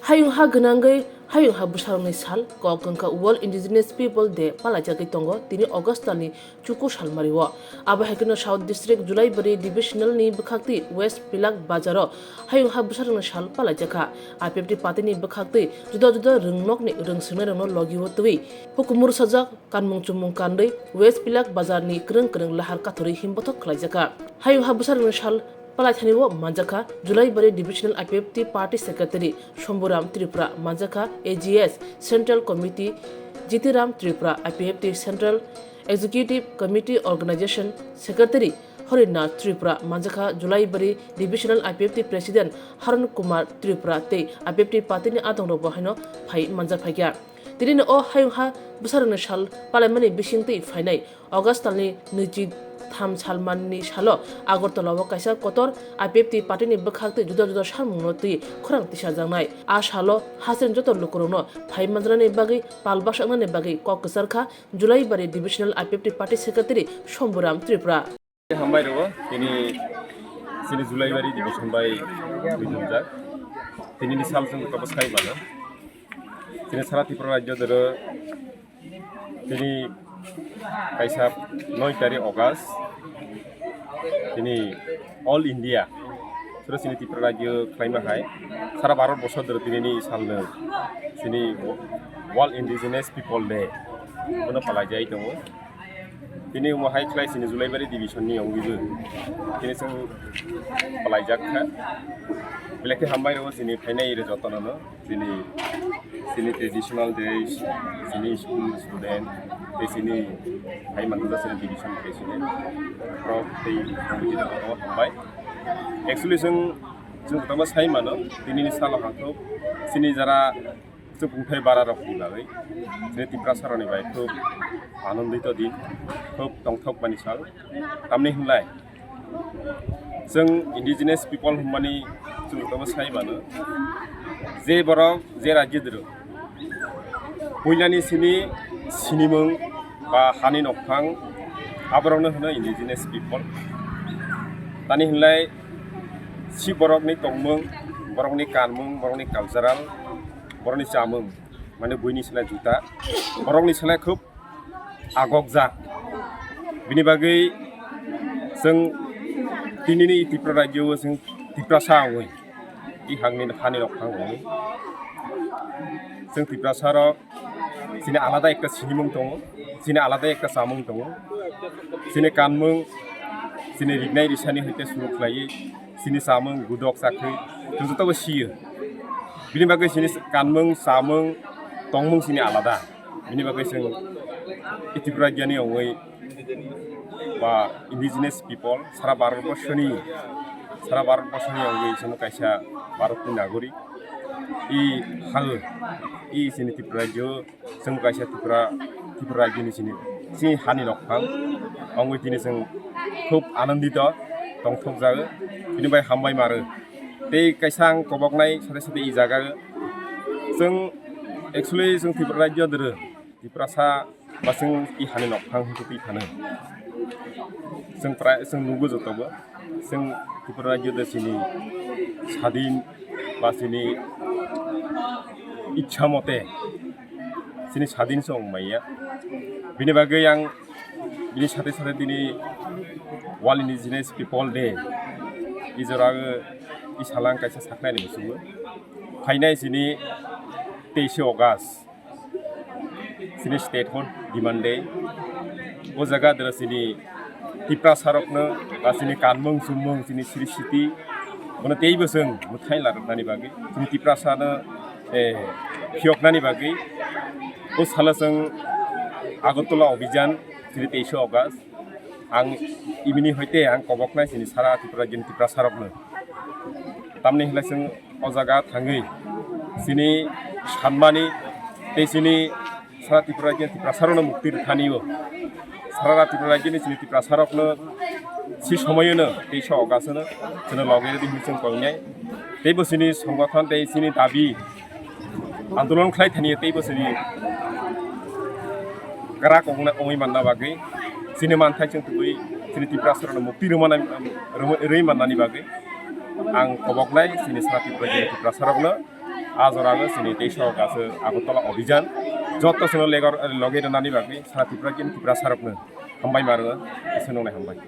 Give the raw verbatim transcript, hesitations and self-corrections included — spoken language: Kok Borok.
Hayung ha gwnangwi hayung ha bwsarokni sal kok wngkha World Indigenous People Day palaijagwi tongo tini August talni chuku salmario. Abo hai kheno South District Julaibari Divisional ni bwkhaktwi West Pilak Bazaro hayung ha bwsarokni sal palaijakha. I P F T party ni bwkhaktwi juda juda rwngnokni rwngswngnairokno logio twiwi hukumu rwsajak kanmung chumung kanwi West Pilak Bazar ni kwrwng kwrwng lahar kathorwi himbothok khlaijakha. Hayung ha bwsarokni sal palaithani o manjakha Julaibari Divisional I P F T Party Secretary Shomburam Tripura, manjakha A G S Central Committee Jitiram Tripura, I P F T Central Executive Committee Organization Secretary Horinath Tripura, manjakha Julaibari Divisional I P F T President Harun Kumar Tripura tei I P F T party ni adongrokbo haino phai manjak phaikha. Tini o hayung ha bwsarokni sal palaimani bisingtwi phainai August talni nwichi tham salmanni salo Agartala o kaisa kotor I P F T party ni bwkhaktwi juda juda samungno twi khorang tisajaknai. A salo hasteni joto lukurokno phai manjaknani bagwi pal bwsaknani bagwi kok kwcharkha Julaibari Divisional I P F T Party Secretary Shomburam Tripura. Hambai rwo, tini chini Julaibari division bai bujingjak. Tini ni sal chwng kobo sai mano. Tini sara Tripura rajyo doro tini kaisa noi tarik August. Tini All India sura chini Tripura rajyo khlaima hai sara Bharat borsor doro tini ni salno chini World Indigenous People Day bono palaijai tongo. Tini omo hai khlai chini Julaibari division ni wngwi bo tini chwng palaijak kha. Belai khe hambai rwo chini phainai rw jotono no chini, chini traditional dress, chini school student tei chini hai manjak chini division president rok tei committee rok hambai. Actually chwng, chwng kotorma sai mano tini ni salo hangthok chini jara chwng kungthai bara rokni bagwi chini Tiprasa rokni bai khub anondito din, khub tongthok mani sal. Tamni hwnlai chwng indigenous people hwnmani chwng kotorma sai mano, je borok je rajyo doro puilani sini sinimung ba hani nokphang aborokno hwno indigenous people. Tani hwnlai si borokni tongmung, borokni kanmung, borokni cultural, borokni chamung, mane buini selai juta, borokni selai khub agokjak. Bini bagwi chwng tinini Tripura rajyo o chwng Tiprasa wngwi, i hangni hani rok phang wngwi chwng Tiprasa rok chini alada ekta sinimung tongo, chini alada ekta chamung tongo, chini kanmung, chini rinai risani hoite suru khlaiwi chini chamung gudok chakri chwng jotobo siyo. Bini bagwi chini kanmung, chamung, tongmung chini alada. Bini bagwi chwng Tripura rajyani wngwi ba indigenous people sara Bharat borsoni, sara Bharat borsoni wngwi chwng kaisa Bharatni nagorik. I hal, i chini Tripura rajyo, chwng kaisa Tripura, Tripura rajyoni chini, chini hani rok phang. Wngwi tini chwng khub anandito tongthokjago, bini bai hambai maro. Tei kaisa ang koboknai sade sade i jaga chwng actually chwng Tripura rajyo doro Tiprasa ba chwng i hani nokphang hwnwi twi phano. Chwng prai, chwng nugo jotobo. Chwng Tripura rajyo de chini sadin ba chini ichha mote chini sadin se wng maya. Bini bagwi ang bini sate sate bini World Indigenous People Day i jora i salang kaisa saknai ni musugo. Phainai chini teishe August. Chini statehood demand day. O jaga dera chini Tiprasa rokno ba chini kanmung chumung chini siri siti bono teibo chwng mwthai laroknani bagwi chini Tiprasa no, eh, phiyoknani bagwi o salo chwng Agartala Abhijan chini teishe August. Ang imini hoite ang koboknai chini sara Tripura rajyoni Tiprasa rokno. Tamni hwnlai chwng o jaga thangwi chini sanmani tei chini sara Tripura rajyoni Tiprasa rokno mukti rwthani o. Sara Tripura rajyoni chini Tiprasa rokno si somoyono teishe August no chwngno loge rwdi hwnwi chwng kongnai. Teibo chini songothon tei chini dabi andolon khlai thani teibo chini kwrak ongna, ongwi manna bagwi, chini manthai chwng tubui chini Tiprasa rokno mukti rwmana, rwmwi, rwwi mannani bagwi ang koboknai chini sara Tripura rajyoni Tiprasa rokno. A jora o chini tei sorok aswk Agartala Abhijan. Joto chwngno legor, logi rwnani bagwi sara Tripura chini Tripura sarokno hambai ma rwngo, aswk noknai hambai.